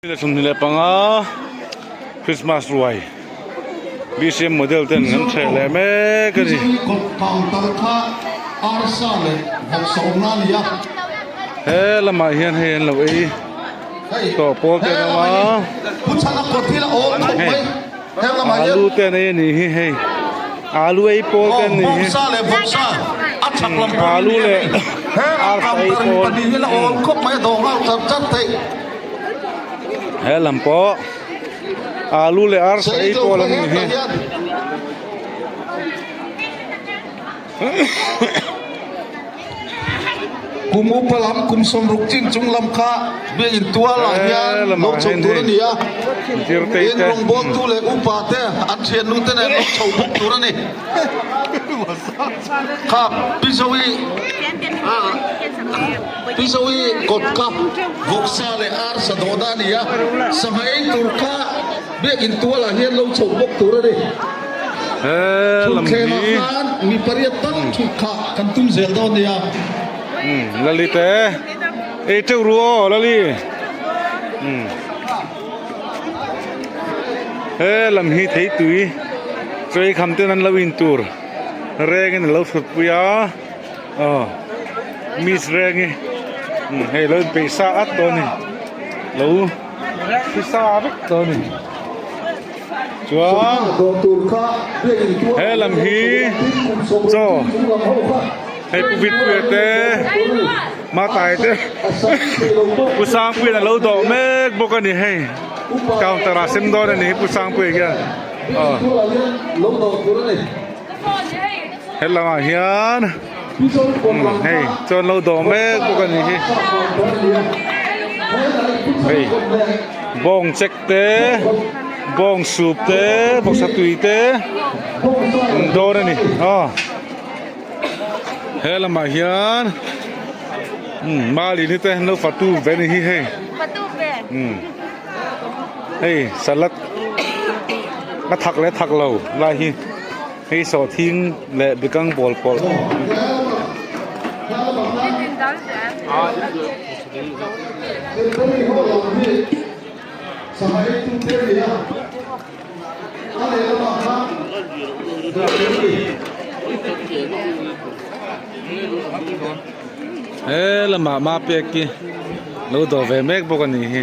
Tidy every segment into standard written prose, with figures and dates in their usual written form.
25 Christmas ruai BCM model ten an thleh leh mek a ni. He lamah hian hei an lo ei tawh pawl te an awm a, hei alu te an ei a nih hi hei alu ei pawl te an nih hi alu leh arsa ei pawl. He lam pawh alu leh arsa ei pawl an ni hi. Kum upa lam kum sawmruk chin chung lam kha biakin tual ah hian lo chho tur a ni a, in rawngbawltu leh upa te an thiannu te nen lo chho bawk tur a ni. Kha Pi Zoe Pi Zoe kawt kha vawksa leh arsa dawhna a ni a, sangha ei tur kha biakin tualah hian lo chho bawk tur a ni. Thutthlengah khan mi pariat tal thut kha kan tum zel dawn nia. Lali te ei teuh ru aw Lali. He lam hi theitui chawi kham ten an lo in tur reng in alo thut pui a aw miss reng hi hei lo in peih sa at tawh a ni lo thi sa vek tawh a ni chuan he lam hi chaw hei pu Vitpuia te. Matai te Pu Sangpuia'n a lo dawh mek bawk a ni hei counter ah sem dawn a ni Pu Sangpuia hian aw he lamah hian hei chuan lo dawh mek bawk a ni hi hei bawng chek te bawng sup te bawksa tui te an dawn a ni aw. He lamah hian umm Malini te an lo fatu ve ni hi hei umm hei salad a thak leh thak lo lai hi hei sawhthing leh bekang bawl pawlh. He lamah mapek hi lo dawh ve mek bawk a nih hi.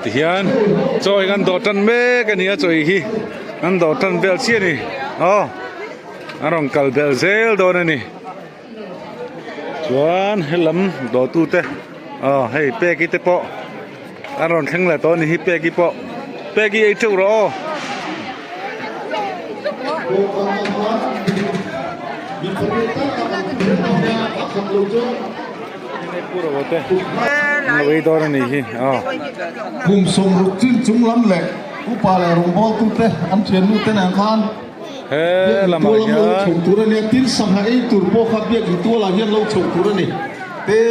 Tihian chaw hi kan dawh tan mek a ni a chaw hi an dawh tan vel chiah a ni aw a rawn kal belh zel dawn a ni. Chuan helam dawhtu te aw hei peki te pawh an rawn thleng leh tawh a ni hi peki pawh peki ei teuh rawh aw. Ei dawn a ni hi aw. Kum 60 chin chung lam leh upa leh rawngbawltute an thiannu te nen khan. He lamah hian. Chho tur a nia, tin sangha ei tur pawh kha biak in tualah hian lo chho tur a ni. Te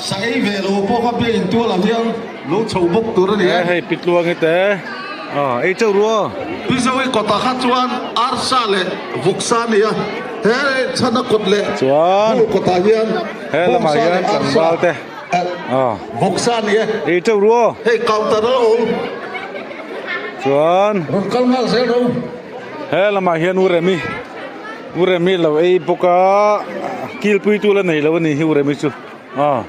sa ei ve lo pawh kha biak in tualah hian lo chho bawk tur a ni e. Hei pitluangi te ei teuh ru aw. Pizovi kawtah kha chuan arsa leh vawksa a ni a, he chhana kawt leh hall kawtah hian he lamah hian tlangval te vawksa a ni e. Ei teuh ru aw. Hei counter a lo awm. Chuan Rawn kal nghal zel ro. He lamah hian U Remi U Remi lo ei bawk a kilpui tu la nei lo a ni hi U Remi chu aw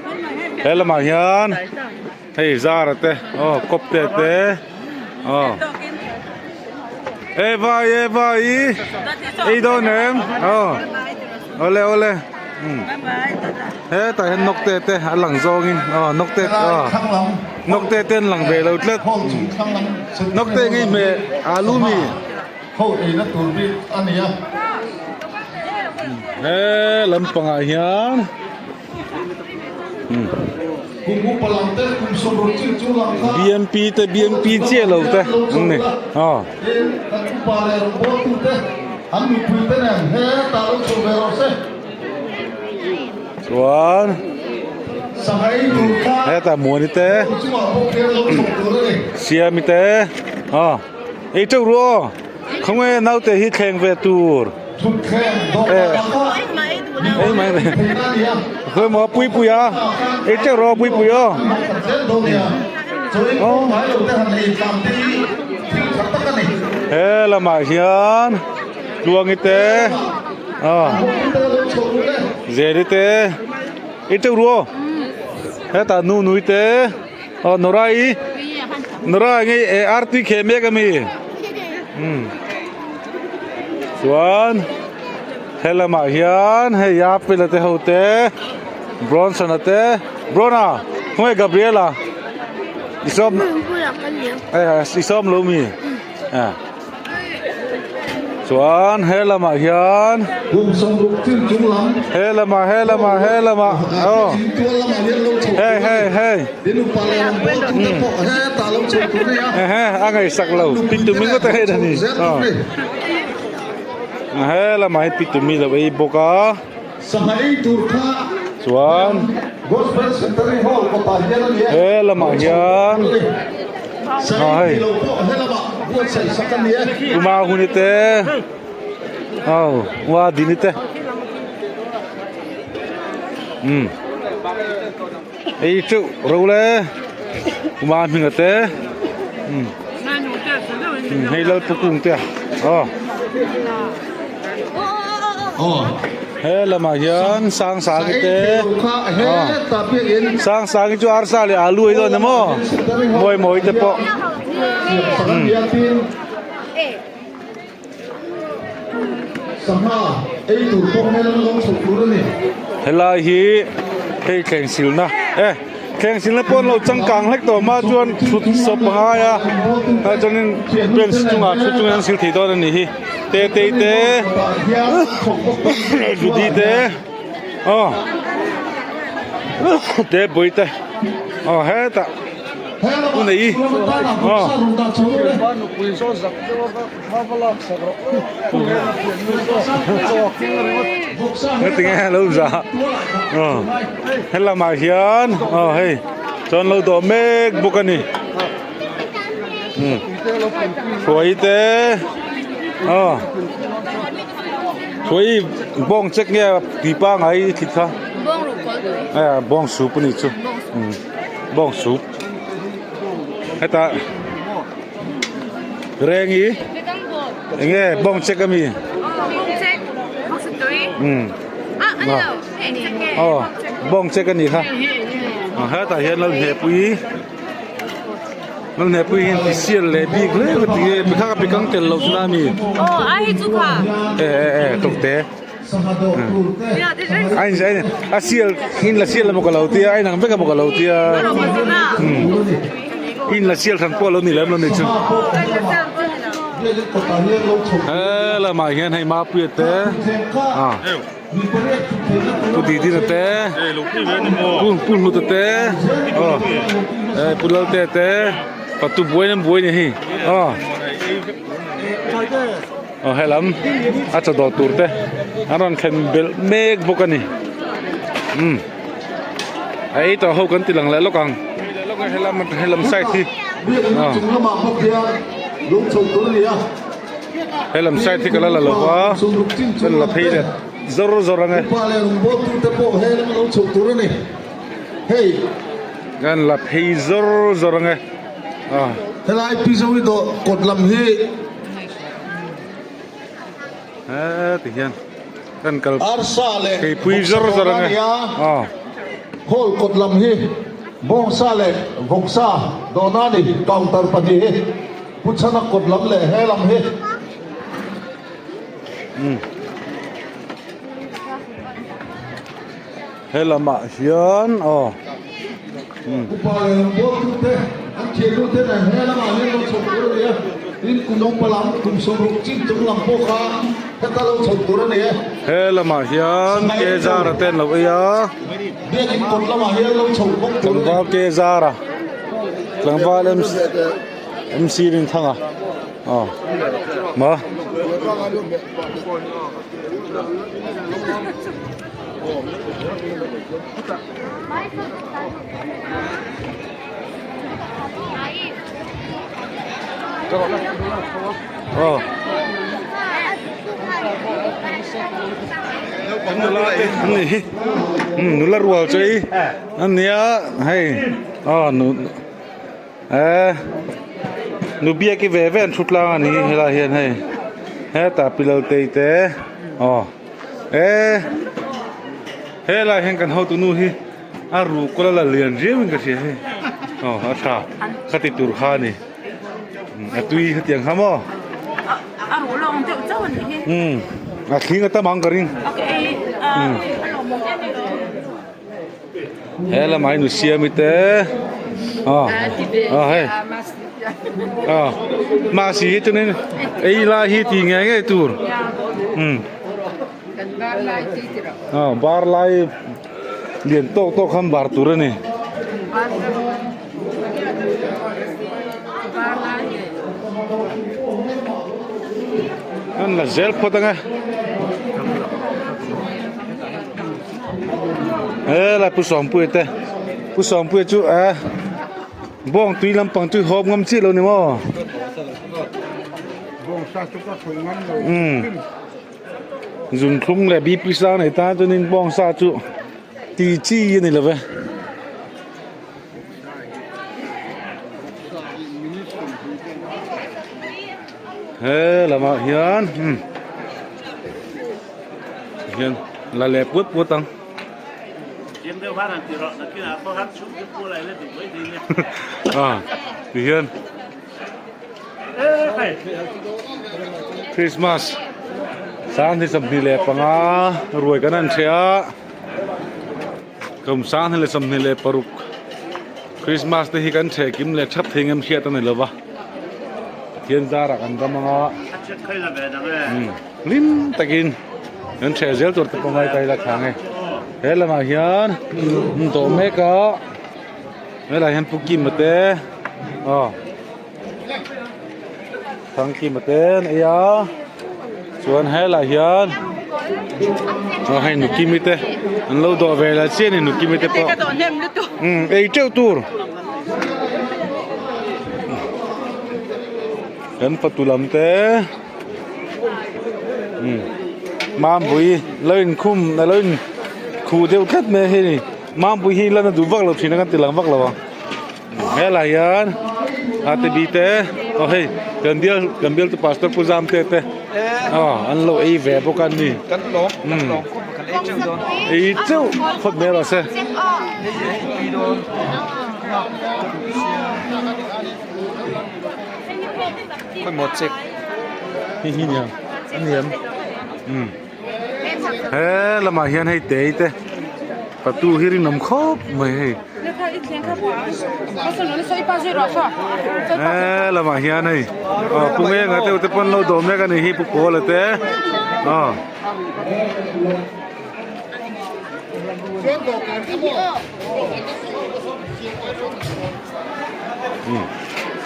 he lamah hian hei Zara te aw kawp te te aw e vai e vai ei dawn em aw awle awle. Hetah hian nawk te te a lang zawngin aw nawk te aw nawk te te an lang ve lo tlat nawk te ngei hmeh alu mi he lampangah hian bmp te bmp chiah lo te an ni aw. Chuan hetah Muani te Siami te aw ei teuh ru aw khawnge naute hi thleng ve tur eh. Ei mai mai. Khawi maw Puipui a. Ei teuh rawh Puipui aw. He lamah hian Tluangi te aw Zeli te ei teuh ru aw. Hetah Nunui te aw Norai Norai nge artui kheh mek ami. Chuan he lamah hian hei apple a te ho te bronson a te brona khawnge Gabriela i sawm i sawm lo mi chuan he lamah hian he lamah he lamah he lamah aw hei hei hei. Ehe a ngaihsak lo pitumi ngawt a hei a ni aw he lamah hian pitumi lo ei bawk a chuan he lamah hian aw hei kuma huni te aw ua dini te umm. Ei teuh ro le uma hming a te hei lal pu kung te aw he lamah hian sang sang te sang sang chu arsa leh alu ei dawn emaw mawi mawi te pawh. Helai hi hei thleng silna e thleng silna pawh an lo changkang hlek tawh hma chuan thut sawp a ngai a tah chuanin bench chungah thu chungin an sil thei dawn a nih hi tetei te judy te aw te bawih te aw hetah. Pu nei aw. Heti nge lo za aw helamah hian aw hei chuan lo dawh mek bawk a ni hruai te aw hruai bawng check nge tui pangai thlit kha bawng soup a nih chu. Bawng sup hetah reng hi eng nge bawng chek ami aw bawng chek anih kha hetah hian lo hnehpui lo hnehpui hian ti sial leh bik hle ka ti nge mikha ka pikang tel loh chu na ami e e e tawkte. A sial in la sial emaw ka lo tia a inang vek emaw ka lo tia in la sial hran pawh a lo ni lem lo ni chu he lamah hian hei mapuia te pu didina te pu hluta te aw pu lalte te patu buai na buai ni hei aw. Aw helam a chaw dawh tur te an rawn thlen belh mek bawk a ni umm a ei tawh ho kan ti lang leh lawk ang helam helam side hi aw helam side hi ka la la lo va ka la phei leh zawr zawr ang e kan la phei zawr zawr ang e aw. Helai Pi Zoe dawh kawt lam hi. Heti hian kan kal Arsa leh keipui zawr zawr ang e aw. Hall kawt lam hi bawngsa leh vawksa dawhna a ni counter pahnih hi Pu Chhana kawt lam leh he lam hi. Umm he lamah hian aw. Upa leh rawngbawltute an thianute nen he lamah hian lo chho tur a ni a, tin kum upa lam kum sawmruk chin chung lam pawh kha heta lo chho tur a ni e. He lamah hian ke zara te an lo ei a. Biakin kawt lamah hian lo chho bawk tur a ni. Tlangval ke zara tlangval MC Rinthanga aw maw. Aw. Nula te an nih hi nula rual chu ei an nia hei aw nu eh nu biaki ve ve an thu tlang a ni helai hian hei hetah pilal tei te aw eh helai hian kan hotu nu hi a ruh kawl a la lian riau in ka hria hei aw a tha khati tur kha a ni. A tui hetiang kha maw? A ruh lawng deuh chauh a nih hi. Umm a thling a tam ang ka ring. Umm a lawmawm em em. He lamah hi nu siami te aw aw hei aw mahse hi chuanin ei lai hi tih ngei ngei tur umm aw bar lai lian tawk tawk khan bar tur a ni. An la zel phawt ang e. Helai Pu Sawmpuia te Pu Sawmpuia chu eh bawng tui lampang chu hawp ngam chiah lo ni maw? Umm zunthlum leh BP sang nei tan chuanin bawng sa chu ti chi a ni lo ve. He lamah hian umm hian la leh puat puat ang. Ah tihian Christmas 25 ruai kan han ṭheh a. Kum 2026 Christmas te hi kan chhe kim leh thap thei ngem hriat a ni lova Pathian zarah kan ram anga hlim takin kan chhe zel tur te pawh ngai ta ila thang e he lamah hian an dawh mek a helaiah hian Pu Kima te aw Thangkima te an ei a chuan helaiah hian aw hei Nukimi te an lo dawh ve la chian a ni Nukimi te pawh umm ei teuh tur kan fatu lam te umm Mambui lo inkhum a lo in khuh deuh tlat mai a hei ni Mambui hi lan a duh vak lo thin a kan ti lang vak lo ang. Helai hian ATB te aw hei kan bial kan bial tu pastor pu zam te te aw an lo ei ve bawk a ni kan lawm kan lawm khawp kan ei teuh dawn ei teuh phawt mai rawh se khawimaw check hi hi niang a niam um he lamah hian hei tei te patu hi rinawm khawp mai hei. He lamah hian hei aw pu ngenga te te pawn lo dawm mek a ni hi pu Kawla te aw.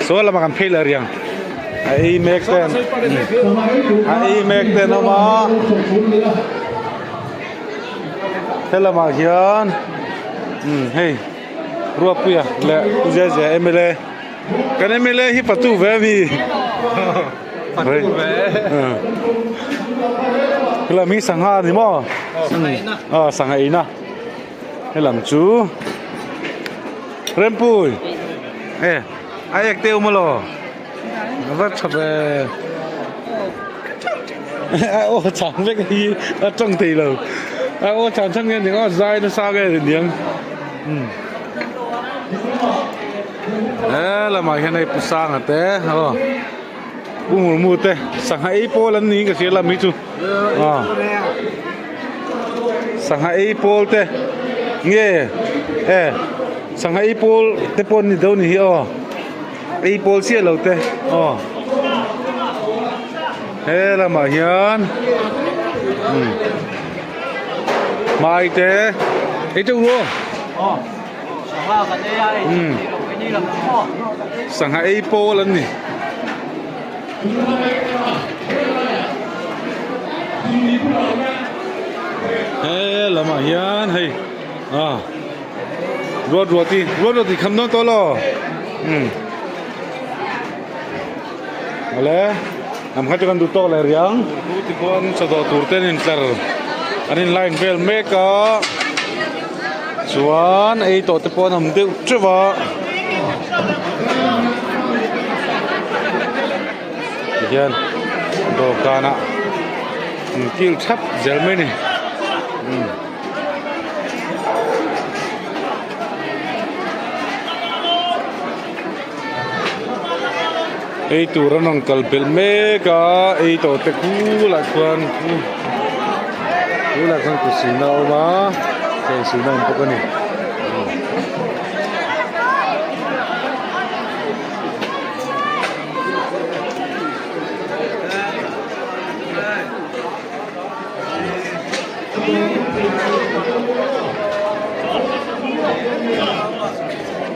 Saw lamah kan phei leh riang a ei mek ten a ei mek ten awm a helamah hian umm hei Ruatpuia leh Pu Zezia mla kan mla hi patu ve a mi patu ve helam hi sangha a ni maw aw sangha eina helam chu Rempui e a ek te awm alaw a va tha ve a aw chang vek hi a tawng thei lo a aw chang chang nge ni aw zai nasa nge ni niang umm he lamah hian hei pu sanga te aw pu murmu te sangha ei pawl an niin ka hria lam hi chu aw. Sangha ei pawl te nge e sangha ei pawl te pawh an ni dawn hi aw ei pawl chiah lo te aw he lamah hian umm hmai te ei teuh ru aw umm sangha ei pawl an ni. He lamah hian hei ah ruat ruat hi ruat ruat hi kham dawn tawh lo umm awle lam kha chu kan duh tawk leh riang chu tikhuan chaw dawh tur te an intlar. An in line vel mek a chuan ei tawh te pawh an awm deuh teuh a tihian dawhkanah an kil thap zel mai a ni. Ei tur an rawn kal belh mek a ei tawh te khulah khuan khulah khuan kut suihna a awm a thleng suihna a awm bawk a ni.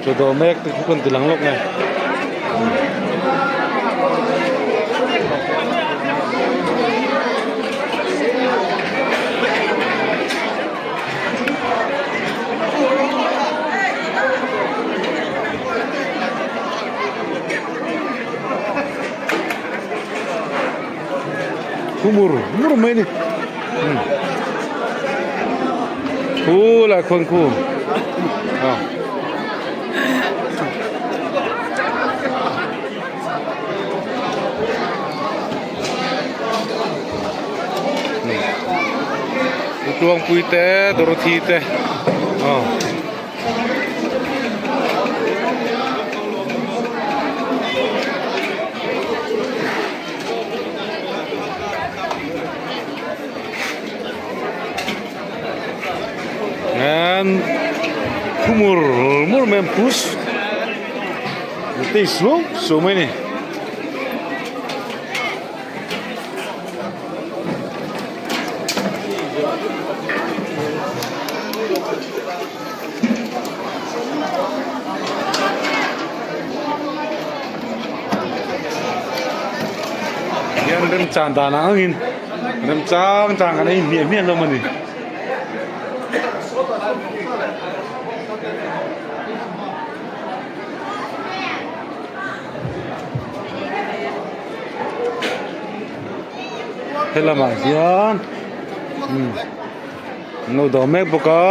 Chaw dawh mek te khu kan ti lang lawk nge. Thu mur mur mai a ni thu lah khawn khu a. Tuangpui te Dorothy te aw. An thu mur mur mai an push an tei suau suau mai a ni. Hian remchan dan ang angin remchang chang kan ei hmiah hmiah hlawm a ni. Helamah hian an lo dawh mek bawk a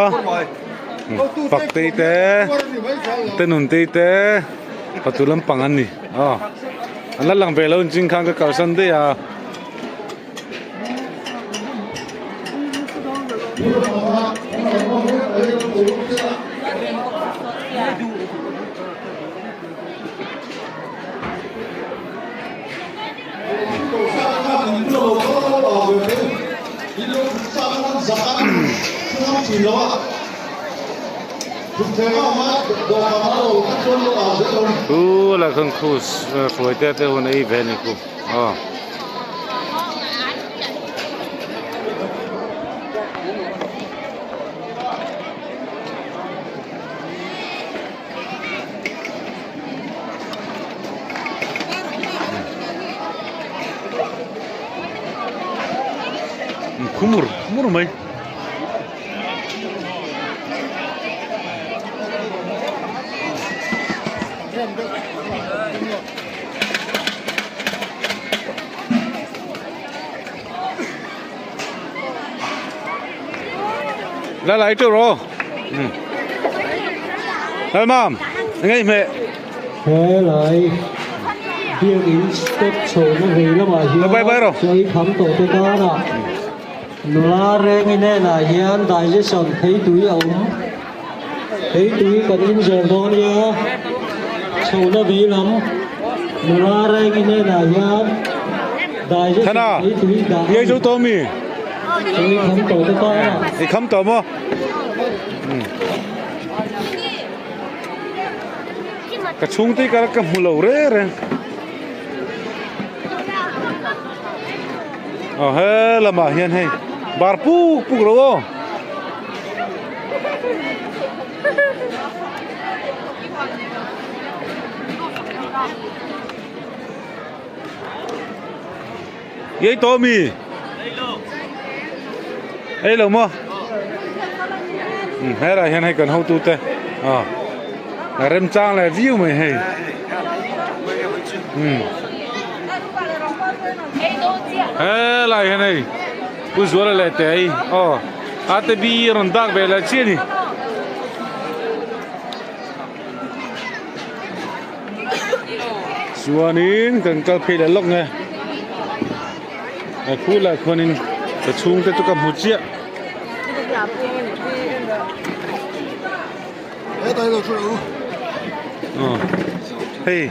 Faktei te Tenuntei te fatu lampang an ni aw an la lang ve lo inching khan ka kalsan daih a. Khu la khan khu hruai te te hun ei ve ni khu aw. Khu mur mur mai. La lai teuh rawh Lal mam eng ei hmeh. He lai biakin step chhohna vei lamah hian chaw ei kham tawh te tanah nula rengi hnenah hian digestion theitui a awm. Theitui kan inzawr dawn nia chhohna vei lam nula rengi hnenah hian digestion theitui dah a ni. Chaw ei kham tawh te tanah. Ei kham tawh maw? Ka chhungte kar ka hmu lo reng reng. Aw he lamah hian hei bar puk puk lo aw. Ei tawh mi? Ei lo maw? Helai hian hei kan hotu te a remchang leh viau mai hei. Helai hian hei Pu Zuala leh Tei aw. Ate bi rawn dak ve leh chiah a ni. Chuanin kan kal phei leh lawk nge a khu lah khuanin ka chhungte chu ka hmu chiah. Hei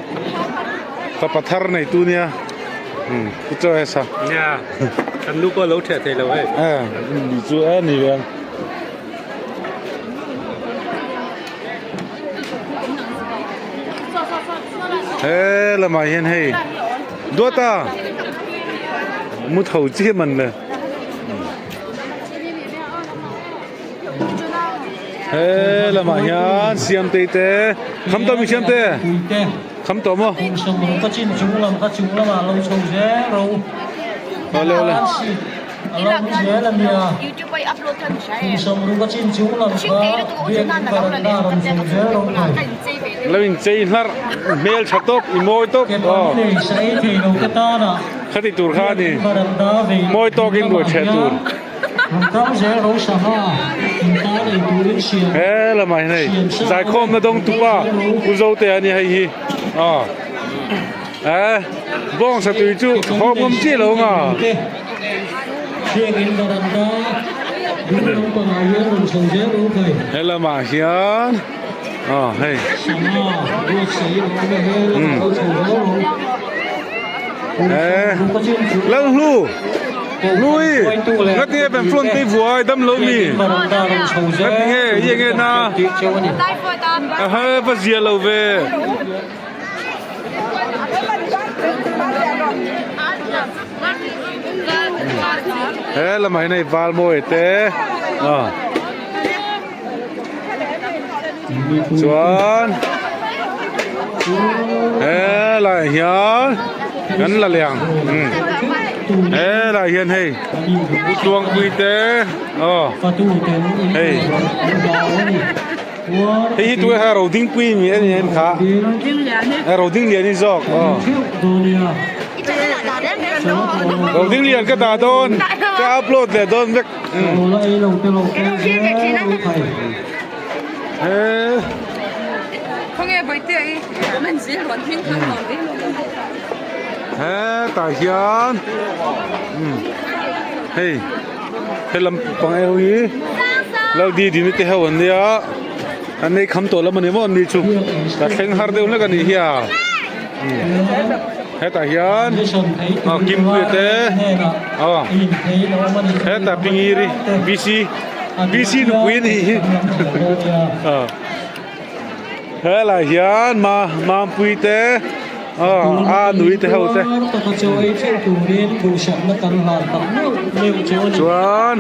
fapa thar nei tu nia pu chaw he sa. Nia kan nu pawh a lo theh thei lo hei. Chu a ni ve ang. He lamah hian hei Duata mu tho chiah man le he lamah hian Siamtei te kham tawh mi Siamte kham tawh maw awle awle. Lo in chei hlarh hmel tha tawp i mawi tawp aw khati tur kha a ni mawi tawkin ruai chheh tur he lamah hian hei zaikhawmna dawng tupa Pu Zote a ni hei hi aw. Eh, bawng satui chu hawm awm chiah lo nga. He lamah hian aw hei umm eh Lalhlu Hlui ngatinge pamphlet te i vuai dam lo mi ngatinge i enge na a he va zia lo ve. He lamah hian hei val mawi te ah chuan he laiah hian kan la leh ang he laiah hian hei pu tluangpui te aw hei. Hei hi tunge kha Rodingpui mi a ni em kha? Rodinglian i zawk aw. Rodinglian ka dah dawn ka upload leh dawn vek. Hetah hian hei. Helam pang eho hi Laldi dini te ho an nia an nei kham tawh lam a ni maw an ni chu ka thleng har deuh hlek a nih hi a hetah hian aw Kimpuia te aw hetah Pingiri BC BC nupui a nih hi aw. Helai hian ma mampui te aw a nui te ho te chuan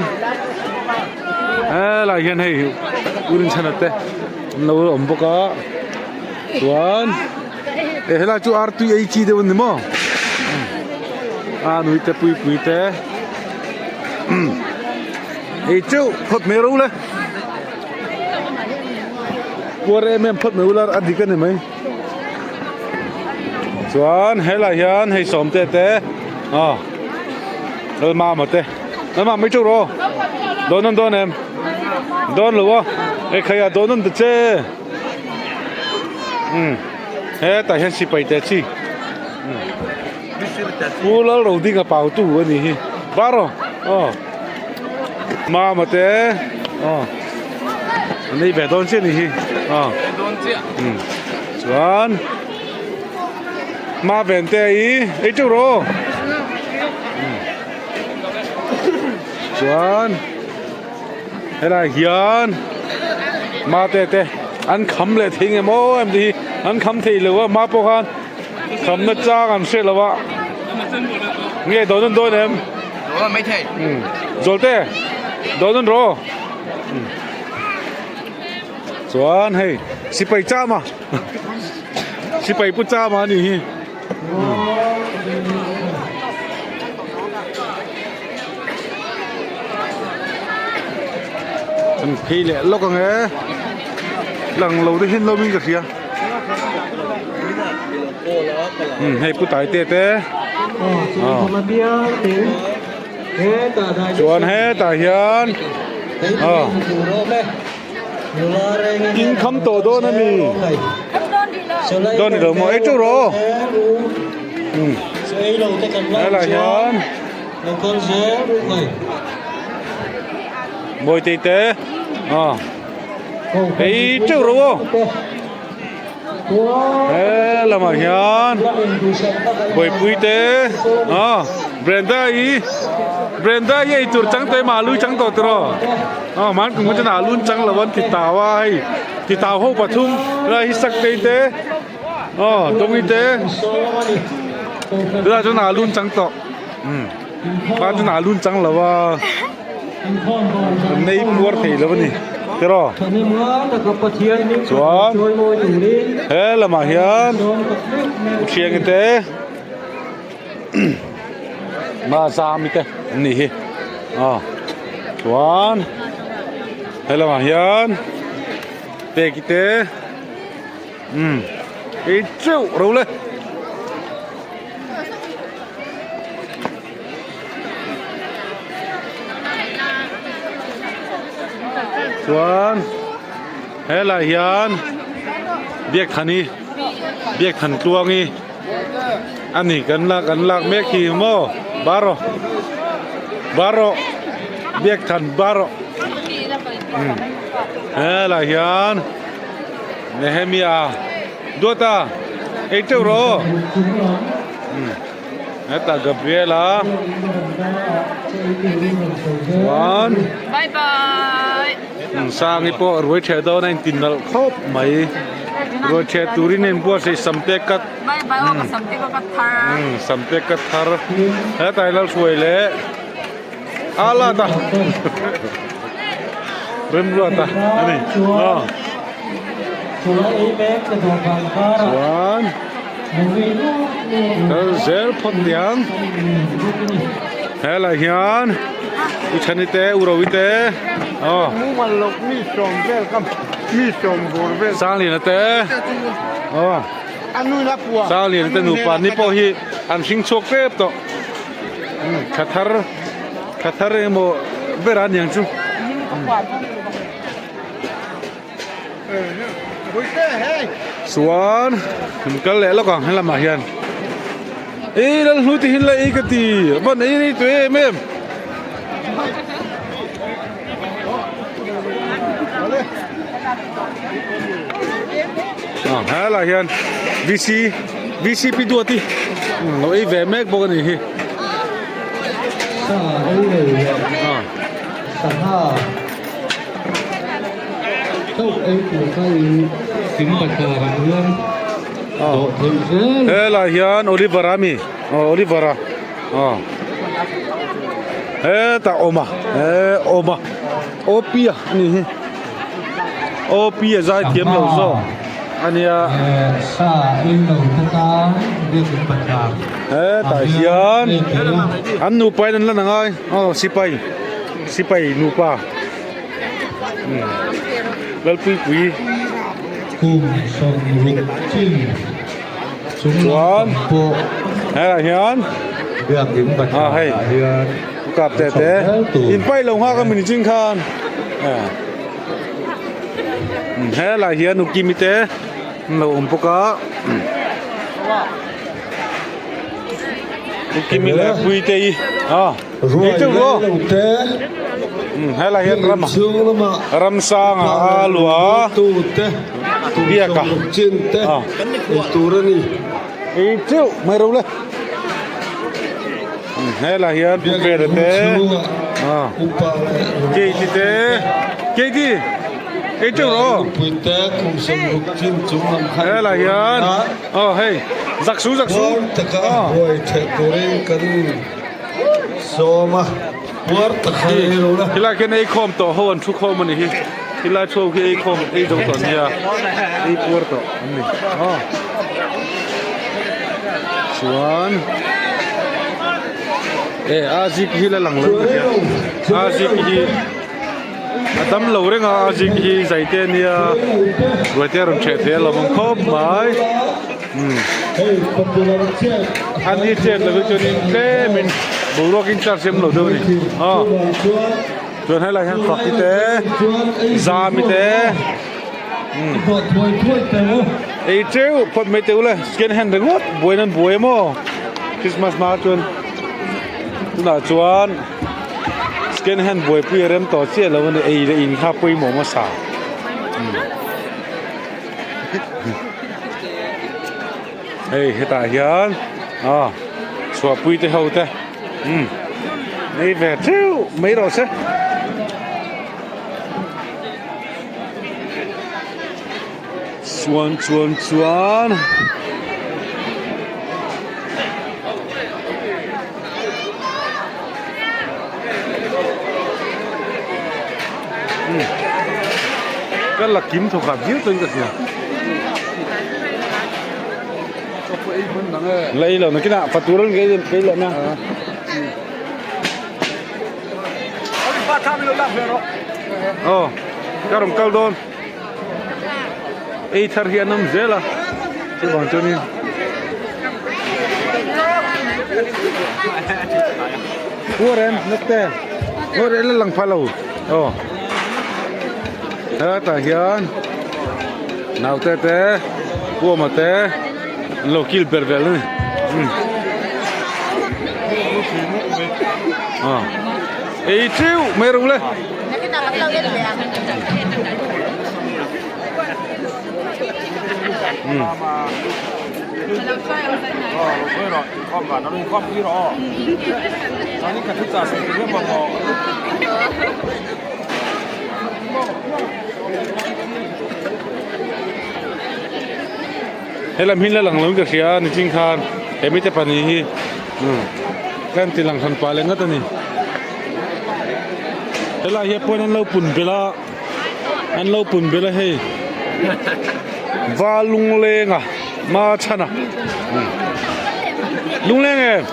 helai hian hei u rinchhana te an lo awm bawk a chuan eh helai chu artui ei chi deuh a ni maw a nui te pui pui te ei teuh phawt mai ro le. Puar em em phawt mai ula a dik a ni mai chuan helai hian hei sawmte te aw lalmama te lalmama mai teuh rawh dawn an dawn em dawn lo a hei khai a dawn an ta che umm hetah hian sipai te chi pu lalrodinga pautu a nih hi var aw aw. Mama te aw an nei ve dawn chiah a nih hi aw umm chuan hma ven te hi ei teuh rawh aw umm chuan helai hian mate te an kham leh thei nge maw em te hi an kham thei lo a hma pawh khan kham na chang an hre lo a nge dawn an dawn em. Zawlte dawn an rawh chuan hei sipai chama sipai pu chama a nih hi an phei leh lawk ang e lang lo te hian lo in ka hria hei pu tai te te. Chuan hetah hian A In kham tawh dawn a mi? Dawn ni lo maw? Ei teuh rawh aw. Helai hian Mawitei te a ei teuh rawh aw. He lamah hian buaipui te aw Brenda i Brenda i eitur chang tawh emaw alu chang tawh tiraw aw mahni kum kha chuan alu an chang lo a an ti tau a hei ti tau ho pathum helai hi Saktei te aw Dawngi te tunah chuan alu an chang tawh umm mahni chuan alu an chang lo a. An nei puar thei lo a ni tiraw chuan he lamah hian thiangi te mazami te an nih hi aw chuan he lamah hian peki te umm ei teuh ro le. Chuan helai hian Biakthani Biakthan Tluangi a ni kan lak an lak mek hi maw baraw baraw Biakthan baraw umm helai hian Nehemia Duata ei teuh rawh aw umm. Heta Gabriela chuan Bye bye. Sangi pawh ruai ṭheh dawn a inti nalh khawp mai. Ruai ṭheh turin a inbuatsaih samte cut Bye bye aw ka samte ka cut thar. Umm samte cut thar. Hetah hi Lalhruai leh Alata Remruata a ni. Aw chuan. Kal zel phawt niang helai hian u chhani te u rovi te aw Sangliana te aw Sangliana te nupa ni pawh hi an hring chhuak tep tawh thla thar thla thar engemaw ber a niang chu. Chuan kan kal leh lawk ang helamah hian ei lal hnu te hian la ei ka ti van ei rei tawh em em ah helaiah hian VC VCP duati lo ei ve mek bawk a nih hi ah. Helai hian Oliver a mi aw Oliver a aw hetah awm a he awm a OP a ni hi OP a zai thiam lo zawk a nia hetah hian an nupa in an la na ngai aw sipai sipai nupa. Lalpuipui chuan helaiah hian ah hei kap te te in paih lo nghak a mini ching khan helaiah hian ukimi te an lo awm bawk a ukimi leh puite hi ah. Ruai rei lo te helai hian ram chhung lama ramsang a a luah tu te biak a chin te ei tur a ni ei teuh mai ro le helai hian pu pera te keiti te keiti ei teuh rawh puite kum sawmruk chin chung lam khan helai hian aw hei zaksu zaksu taka ruai theh turin kan Sawma puar tak kha ei lo la. Helai khian ei khawm tawh ho an thu khawm a ni hi. Helai thu ho khi ei khawm ei zo tawh nia ei puar tawh an ni aw. Chuan e a zik hi la lang lo ka hria a zik hi a dam lo reng a a zik hi zai te ania ruai te a rawn ṭheh thei a lawm ang khawp mai. An ni chet lo hi chuanin tlemin boruak in charge em lo deuh a ni. Aw. Chuan helai hian faki te zami te ei teuh phawt mai teuh le second hand ringawt buaina an buai maw Christmas hma chuan tunah chuan second hand buaipui a rem tawh chiah lo a ni ei leh in kha pawimawh hmasa. Hei hetah hian ah chhuahpui te ho te umm nei ve theuh mai rawh se. Chuan chuan chuan Ka la kim thawk ah viau chuan ka hria. La ei lo nakinah fatur an kei kei leh na. Aw ka rawn kal dawn. Ei thar hi an awm zel a chuvang chuanin Puar em nakte Puar em la lang pha lo aw hetah hian naute te puama te an lo kil ber vel a ni aw ei teuh mai rawh le. Helam hi la lang lo in ka hria niching khan he mite pahnih hi kan ti lang hran pah leh ngat a ni. Helai hian pawn an lo pun belh a an lo pun belh a hei Valunglenga Machhana Lungleng em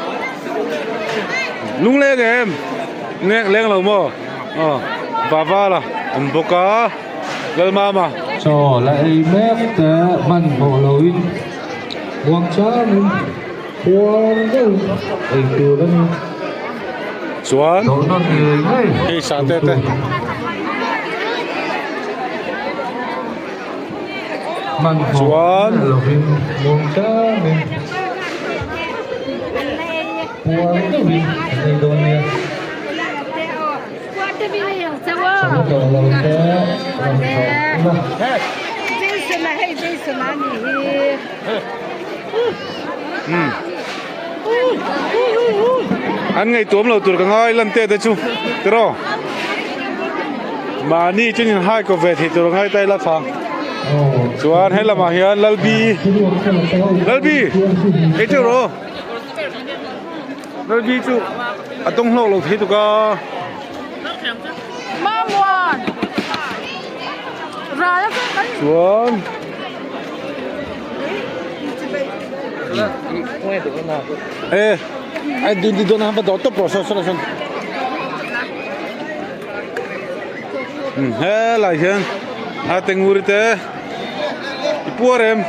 Lungleng em leng leng lo maw aw Vavala awm bawk a Lalmama. Chaw la ei mek te hmanhmawh loin muangchangin. Puar deuh ei tur a ni. Chuan Dawhna ngei ngei hei sa te te. Hmanhmawh Chuan lovin muang tlangin puar deuhin an ei dawn nia. Chawlh tawh lo te rawn chhoh ula. An ngaihtuam lo tur ka ngai lan te te chu tiraw mahni chuan in hai kawp ve thei tur a ngai ta ila tha chuan he lamah hian Lalbi Lalbi ei teuh rawh Lalbi chu a tawng hlawk lo thei tuk a. Chuan e ai dun di don han va dawt tawp rawh saw saw sawn helai hian a tenguri te i puar em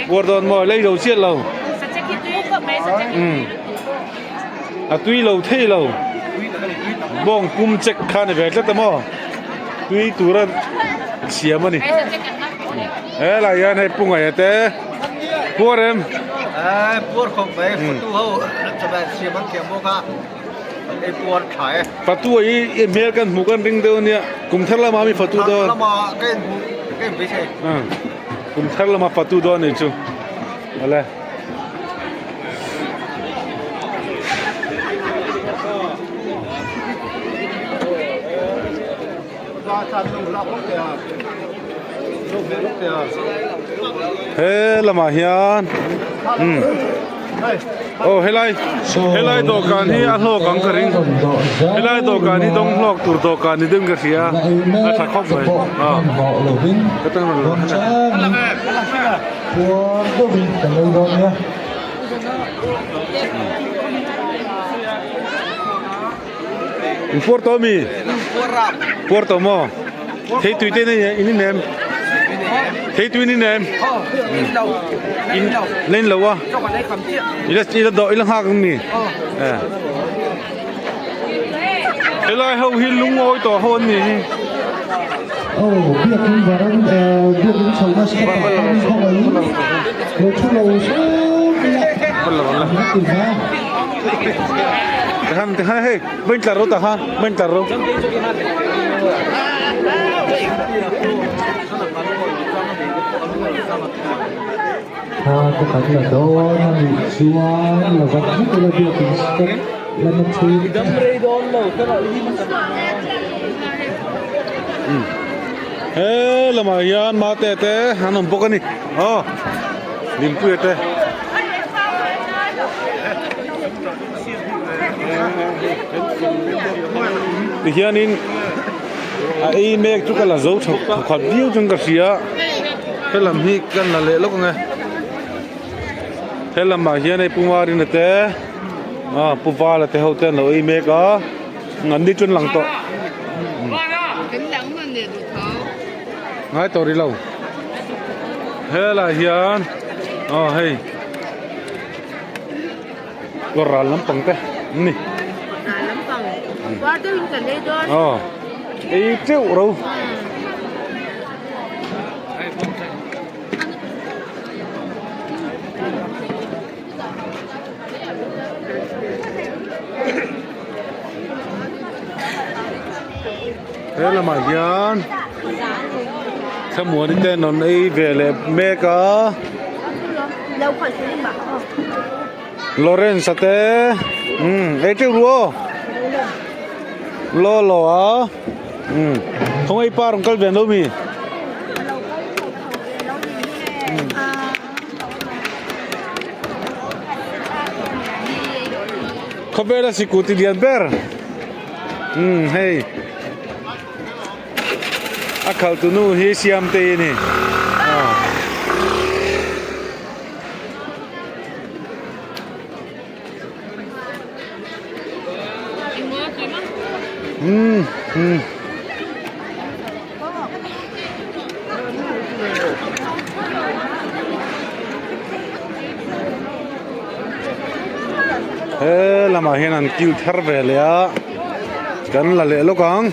puar dawn maw lei lo chiah lo a tui lo thei lo bawng pum check kha ni ve tlat a maw tui tura siam a ni helai hian hei pu ngaih te puar em puar khawp mai fatu ho chawhmeh siam an thiam bawk a ei puar tha e fatu hi i hmel kan hmuh kan ring deuh ania kum thar lamah mi fatu dawn lama ka in hmuh ka in beisei kum thar lama fatu dawn ni chu awle. He lamah hian umm aw helai helai dawhkan hi a hlawk ang ka ring helai dawhkan hi dawng hlawk tur dawhkan ni deuhin ka hria a tha khawp mai aw ka tang rawn lang In puar tawh ami? Puar tawh maw? Thei tui te in in em? Thei tui in in em? In la in lo a? I la i la dawh i la nghak ang mi? Eh. Helai ho hi lungawi tawh ho an ni hi. Tikhan tikhan hei bain tlar ro takhan bain tlar ro. Thla te kan la dawn a nih chuan la vat vek ila biakin step lama thu He lamah hian mate te an awm bawk a ni aw Dinpuia te. Tihianin a ei mek chu ka la zo tha khat viau chuan ka hria helam hi ka la leh lawk ang e helamah hian hei pu Marina te ah pu Vala te ho te an lo ei mek a an ni chu an lang tawh ngai tawh rih lo helaiah hian aw hei. Kawr ral lampang te an ni. Ral lampang. Var deuhin kan ei dawn. Aw. Ei teuh ro. He lamah hian thlamuani te an rawn ei ve leh mek a. Lawrence a te umm ei teuh ru aw law law a umm khawngaih i pa rawn kal ve an lo mi. Khawvela sikul ti lian ber umm hei a khalh tu nu hi Siamtei a ni aw. Umm umm. He lamah hian an kil thar ve leh a kan la leh lawk ang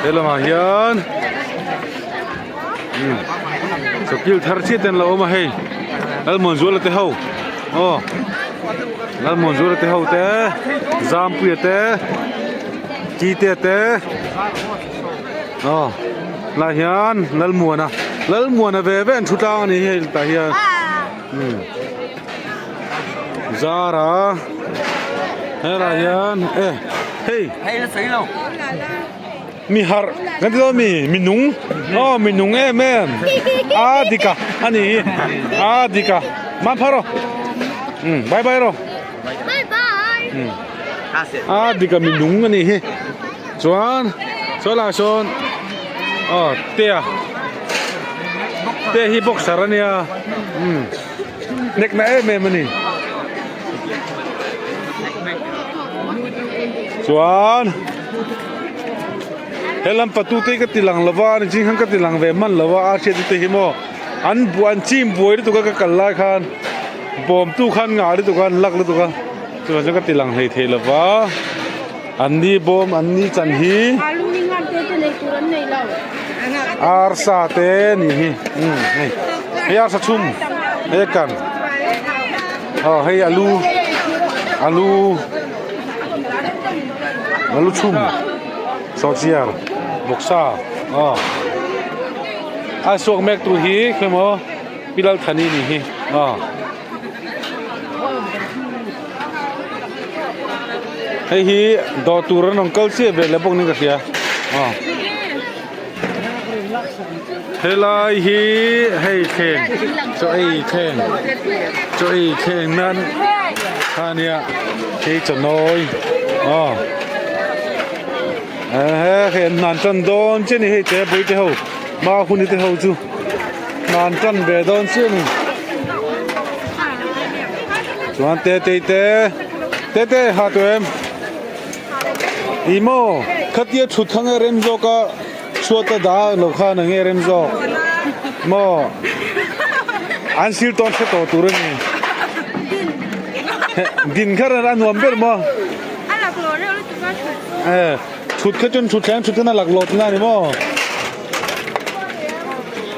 he lamah hian umm chaw kil thar chiah te an lo awm a hei Lalmuanzuala te ho aw Lalmuanzuala te ho te Zampuia te. Tite te aw lah hian Lalmuana Lalmuana ve ve an thu tlang a ni hei tah hian umm Zara helaiah hian e hei mi harh kan ti dawn mi mi nung aw mi nung em em a dik a a ni hi a dik a man phar rawh umm bye bye rawh. A dik a mi nung a nih hi chuan saw lai sawn aw tea tea hi boxer a nia umm nek na em em a ni chuan helam patu te hi ka ti lang lova ni ching khan ka ti lang ve hman lova a hriat te hi maw an buan chim buai lutuk a ka kal lai khan. Bawmtu khan ngah lutuk a an lak lutuk a chuvang chuan ka ti lang hlei thei lo va an ni bawm an ni chan hi arsa te a nih hi umm hei hei arsa chhum hei a kan aw hei alu alu alu chhum sawhchiar vawksa aw a suak mek tur hi khawimaw. Pi Lalthani nih hi aw hei hi dawr tur an rawn kal chiah ve leh bawk niin ka hria aw helai hi hei thleng chaw ei thleng chaw ei thleng nan kha ania hei chaw nawi aw ehe hei an hnan tan dawn chiah a ni hei te bawihte ho Mahuni te ho chu. Hnan tan ve dawn chiah a ni. Chuan Tetei te Tete ha tawh em? Ih maw khatia thut kha nge rem zawk a chhuat a dah lo khan a nge rem zawk maw an sil tawn hre tawh tur a ni. Din kha a nuam ber maw? E thut kha chuan thutthleng thut khan a laklawh tihna a ni maw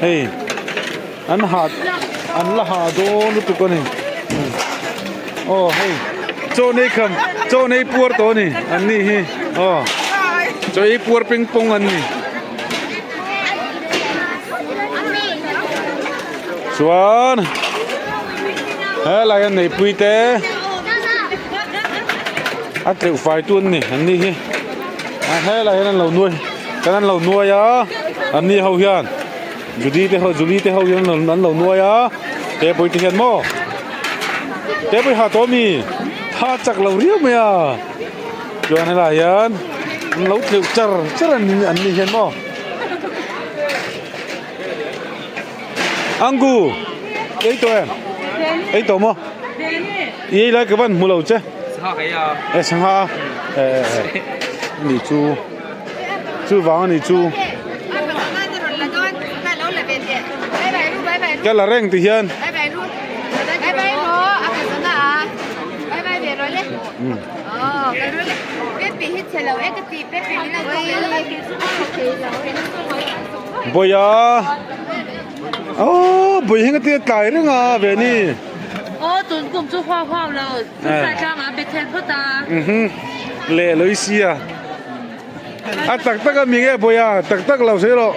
hei an ha an la ha dawn lutuk a ni aw hei chaw nei kham chaw nei puar tawh a ni an ni hi aw chaw ei puar ping pawng an ni. Chuan helai hian neipui te a tleuh fai tu an ni an ni hi a helai hian an lo nuai kan an lo nuai a an ni ho hian Judy te ho Julie te ho hian an lo nuai a te pawh te hian maw te pawh ha tawh ami tha chak lo riau mai a chuan helai hian an lo tleuh char char an ni hian maw. Angu ei tawh em ei tawh maw i ei lai ka van hmu lo che e sangha e e ani chu chu vang ani chu ka la reng ti hian Bawiha aww bawi hi ngatinge tlai reng a ve ni. Aw tun kum chu huau huau lo chu tlai tlang ah Bethel phawt a. Mhm leh lawih sia a tak tak a mi nge bawiha tak tak lo sawi rawh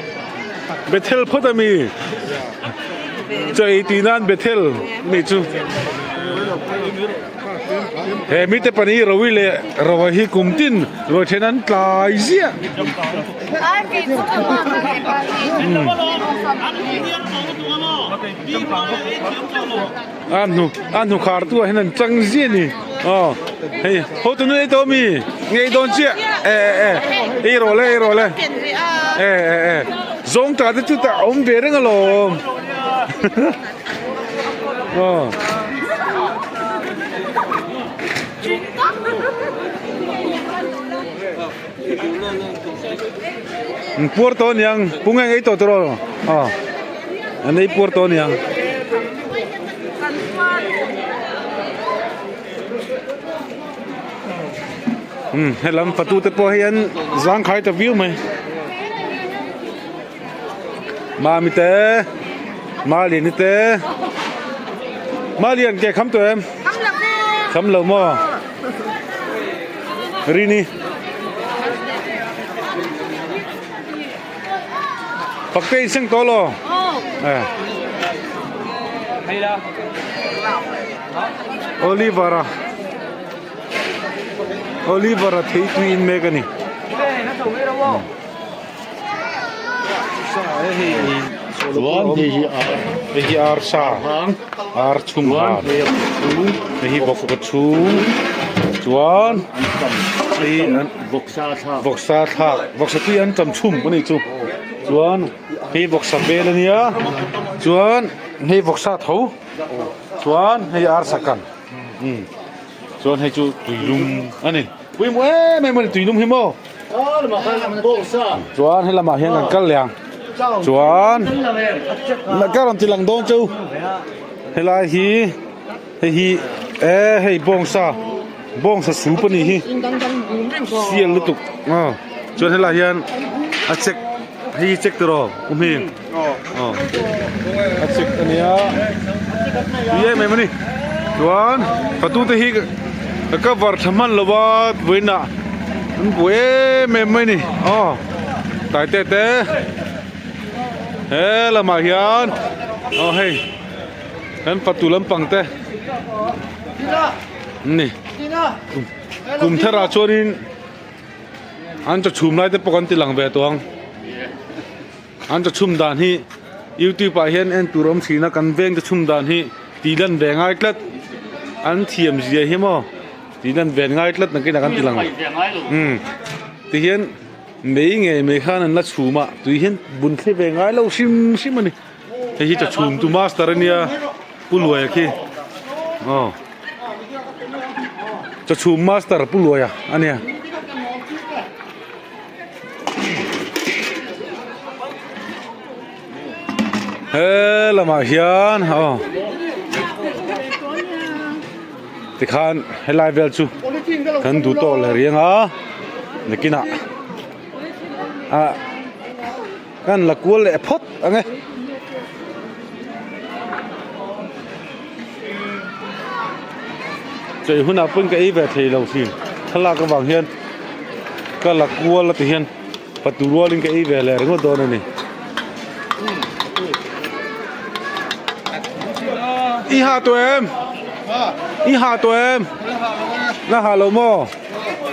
Bethel phawt a mi chaw ei tih nan Bethel mi chu. He mite pahnih Rovi leh Rova hi kum tin ruai then an tlai ziah. A hnu a hnu khar tu ah hian an chang ziah a ni aw hei hotu nu ei tawh ami nge ei dawn chiah e e e ei rawh le ei rawh le e e e zawng tah te chu tah a awm ve reng alawm. Aw. Puar tawh aniang pu nge ngei tawh tawh aw an ei puar tawh aniang. Um helam fatu te pawh hei an zangkhai ta viau mai. Mami te Maliani te Malian ke kham tawh em kham lo maw Rini Pakte in seng tawh lo Oliver a Oliver a thei tui in mek a ni. Chuan hei hi ar hei hi ar sa ar chhung han hei hi vawk chhung chuan hei an vawksa thlak vawksa thlak vawksa tui an tam chhum a nih chu chuan hei vawksa bel a nia chuan hei vawksa tho chuan hei ar sa kan chuan hei chu tuilum a ni pawimawh em em a ni tuilum hi maw. Chuan helamah hian kan kal leh ang chuan ka rawn ti lang dawn cheu helai hi hei hi e hei bawngsa bawngsa sup a nih hi sial lutuk aw chuan helai hian a chek hei hi chek tiraw u hming aw a chek a nia tui em em a ni chuan fatu te hi ka cover tha hman lo va vawiinah an buai em em mai a ni aw tlai te te he lamah hian aw hei kan fatu lampang te an ni kum tharah chuanin an chaw chhum lai te pawh kan ti lang ve tawh ang. An chaw chhum dan hi youtube ah hian en tur awm thin a kan veng te chhum dan hi tih lan ve ngai tlat an thiam zia hi maw tih lan ve ngai tlat nakin ah kan ti lang umm ti hian mei ngei mai khan an la chhum a tui hian bun thlei ve ngai lo hrim hrim a ni hei hi chaw chhum tu master ania pu luaia khi aw. Chaw chhum master pu luaia ania. He lamah hian aw tikhan helai vel chu kan duh tawh leh riang a. Nakinah ah kan la kual leh phawt ang e. Chei hunah pawhin ka ei ve thei lo thin thlalak avang hian ka la kual a ti hian patu rualin ka ei ve leh ringawt dawn a ni. I ha tawh em? I ha tawh em? Na ha lo maw?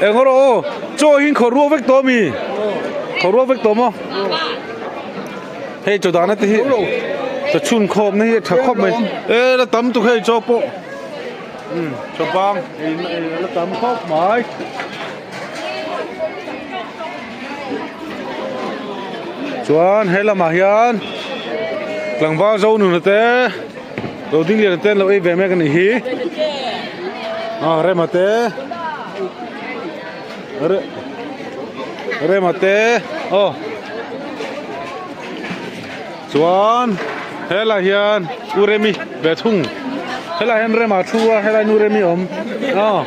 Eng rawh aw chaw hi khawh ruak vek tawh ami? Khawh ruak vek tawh maw? Hei chaw dahna te hi chaw chhun khawm na hi a tha khawp mai. E la tam tuk hei chaw pawh. Um chaw bang ei la tam khawp mai. Chuan he lamah hian tlangval zo nuna te lo ding lian te an lo ei ve mek a nih hi ah rema te rema te aw chuan helai hian u remi ve thung helai hian rema thu a helai nu remi awm aw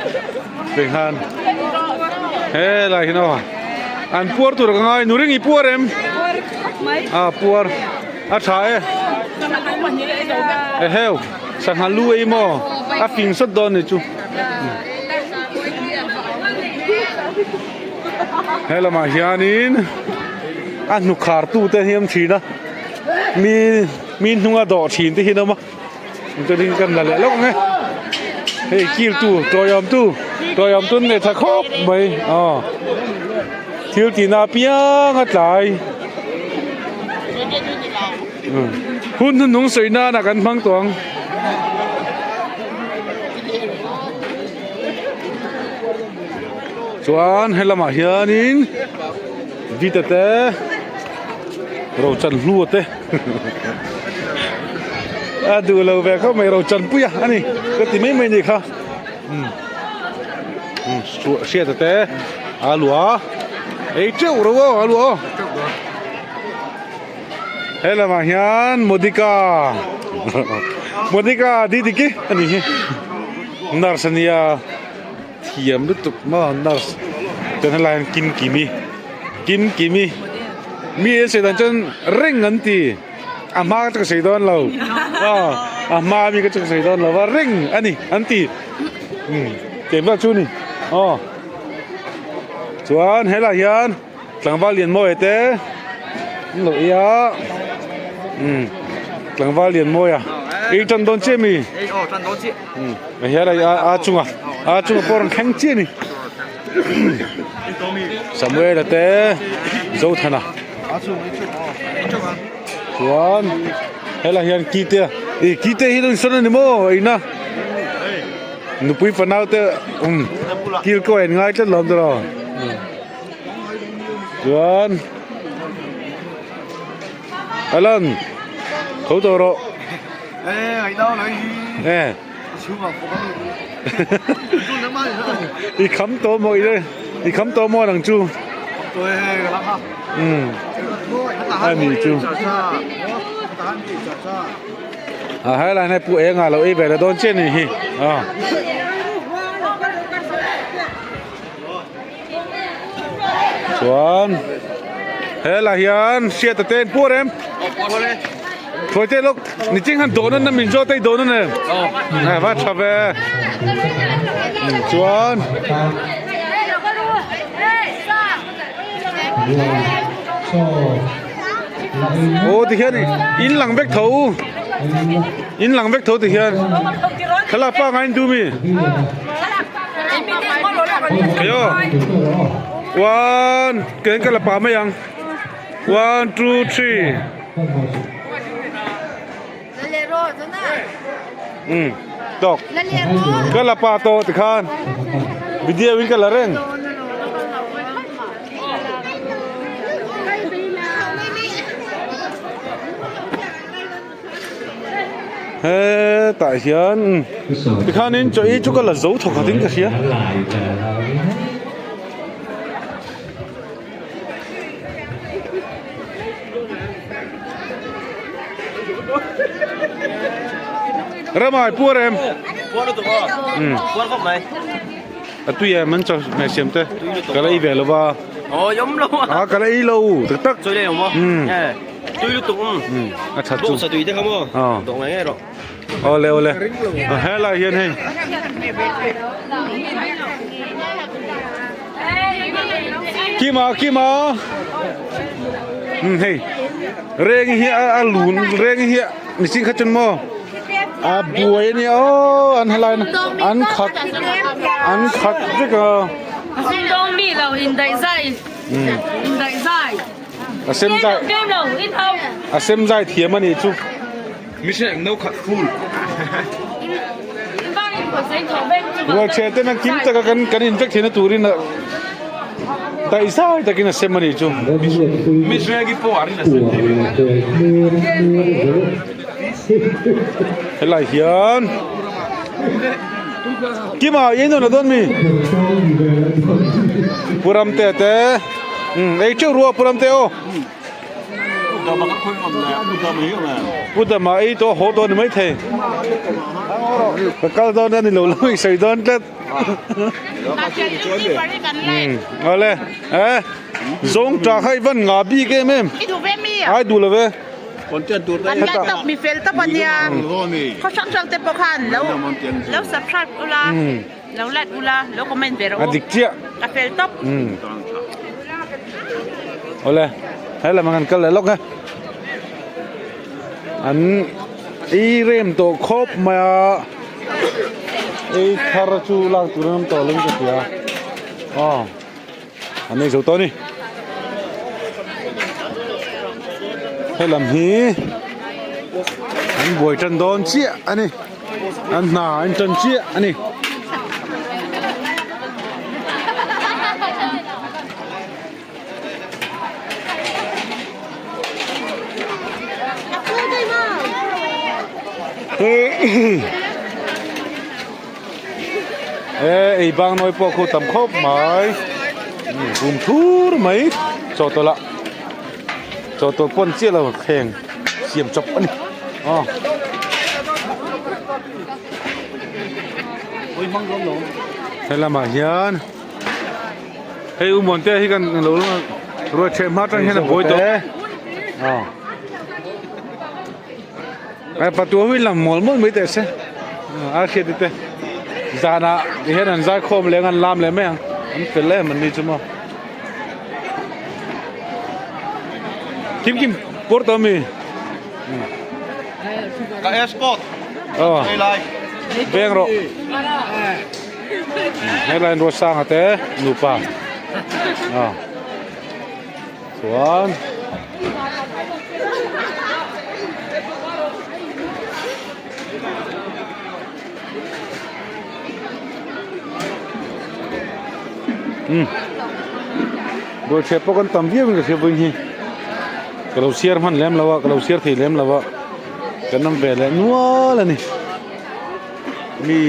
tikhan helai hian aw an puar tur ka ngai nu ringi puar em a puar a tha e eheu sangha lu ei maw a fing sawt dawn ni chu He lamah hianin a hnukhar tute hi an thin a mi mi hnunga dawh thin te hi an awm a chuanin kan la leh lawk ang e hei kil tu tawiawm tu tawiawm tu an nei tha khawp mai aw thil tihna apiang a tlai hun hnuhnung sawi nana kan hmang tawh ang. Chuan he lamah hianin Vita te Rochan hlua te a duh lo ve khawp mai Rochan puia a ni ka ti mai mai a ni kha hriata te a luah a ei teuh ro aw a luah aw he lamah hian Modika Modika Didiki a ni hi nurse a nia. Thiam lutuk maw nurse chuan helai hian kim kimi kim kimi mi an sawi dan chuan reng an ti a hma chu ka sawi dawn lo aw a hma ami kha chu ka sawi dawn lo va reng a ni an ti umm keimah chu a ni aw chuan helai hian. Tlangval Lianmawia te an lo ei a umm Tlangval Lianmawia ei tan dawn chiah mi umm a hian a a chunga a chunga pawh a rawn thleng chiah a ni Samuela te Zothana chuan helai hian Kite ih Kite hi lo insawn a ni maw eina nupui fanau te umm kil kaw en ngai tlat lo awm tawh lo. Chuan Alan tho tawh rawh e i kham tawh maw i kham tawh maw nang chu um a ni chu a helai hian pu enga lo ei ve la dawn chiah a nih hi a. Chuan helai hian hriat a te an puar em Thuai te lawk niching han dawn an min zawt a i dawn an em a va tha ve chuan aw tikhian in lang vek tho in lang vek tho tikhian thlalak pangai an duh mi. Ayo. One, ken ka la pa mai ang. One, two, three. Um, tok. Ka la pa to ti khan. Video in ka la reng. Hetah hian tikhanin chaw ei chu ka la zo thawk khat in ka hria. Ramai puar em? Puar lutuk aw. Puar khawp mai. A tui em an chaw hmeh siam te ka la ei ve lo va. Aw awm lo a. A ka la ei lo tak tak. Chawi leh awm maw? Um. Tui lutuk um. Um a that chu. Bawk sa tui te kha maw? Aw. Dawh ngai ngai rawh. Awle awle. Helai hian hei. Kima kima. Um hei. Reng hi a lun reng hi mihring kha chuan maw a buai a nia aw an helai an khat an khat vek a. A sem zai a sem zai thiam a nih chu. Rualchhe ten a kim taka kan kan in vek theihna turin daih zai takin a sem a nih chu. Helai hian Kima i en a dawn mi? Pu Ramte te ei teuh rua Pu Ramte aw. Pu Dama ei tawh haw dawn ni maithei. Ka kal dawn a ni lo lo i sawi dawn tlat. Awle eh zawng ta kha i van nga bik em em. Ai duh lo ve. An la tawp mi fel tawp a nia. Khaw hrang hrang te pawh khan lo lo subscribe ula lo like ula lo comment ve rawh u. A dik chiah. A fel tawp. Awle he lam an kal leh lawk e. An ei rem tawh khawp mai a. Ei thar chu lak tur an awm tawh lo in ka hria. Aw. An nei zo tawh a ni. Helam hi an buai tan dawn chiah a ni. An hna an tan chiah a ni. E ei bang nawi pawh khu tam khawp mai kum thur mai chaw tawlh ah chaw tawlh pawn chiah lo thleng siam chawp a ni aw helamah hian hei u Muantea hi kan lo ruai ṭheh hma aṭang hian a buai tawh aw Eh patua hi lang mawl mawl mai teh se a hriat te zanah ti hian an zai khawm leh ang an lam leh mai ang an fel em an ni chu maw kim kim pawr tawh ami ka escort aw veng rawh helai an ruat sanga te nupa aw Chuan umm dawlchhiat pawh kan tam viau in ka hria vawiin hi ka lo chhiar hman lem lo a ka lo chhiar thei lem lo a kan awm ve leh nual a ni mi.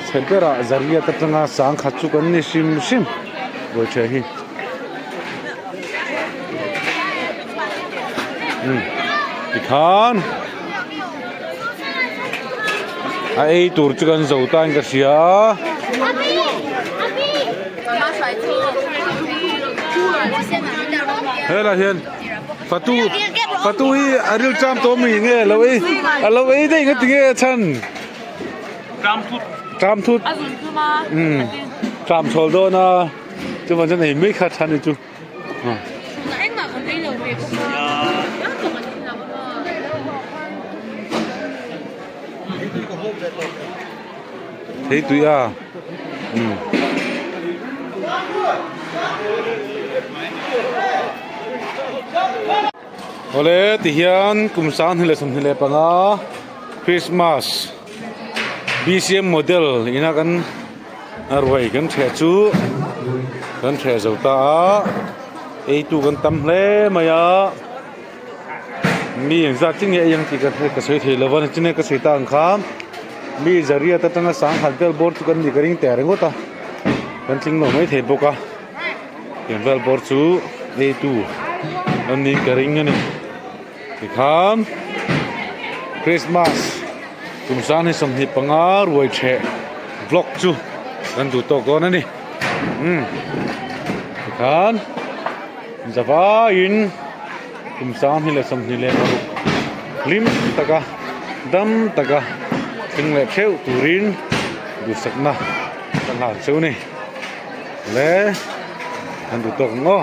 Chhe berah zariat atanga sangkhat chu kan ni hrim hrim buaitheh hi umm tikhan a ei tur chu kan zo ta in ka hria helai hian fatu fatu hi a ril cham tawh mi nge a lo ei a lo ei daih nga tinge a chhan. Tram thut. Um tram chhawl dawn a chuvan chuan ei mai kha tha ni chu. Thei tui a. Um. Awle tihian kum 2025 Christmas BCM model ina kan ruai kan ṭheh chu kan ṭheh zo ta a eitu kan tam hle mai a mi engzat chi nge ei ang tih ka sawi thei lo va nichina ka sawi ta ang kha mi zariat atanga sangkhat vel bawr chu kan nih ka ring teh ringawt a kan tling lo mai thei bawk a. Tiang vel bawr chu eitu an niin ka ring a ni tikhan Christmas kum 2025 ruai ṭheh vlog chu. Kan duh tawk dawn a ni. Umm tikhan zavaiin kum 2026 hlim taka dam taka thleng leh theuh turin duhsakna ka hlan cheu a ni. Le kan duh tawk ang aw.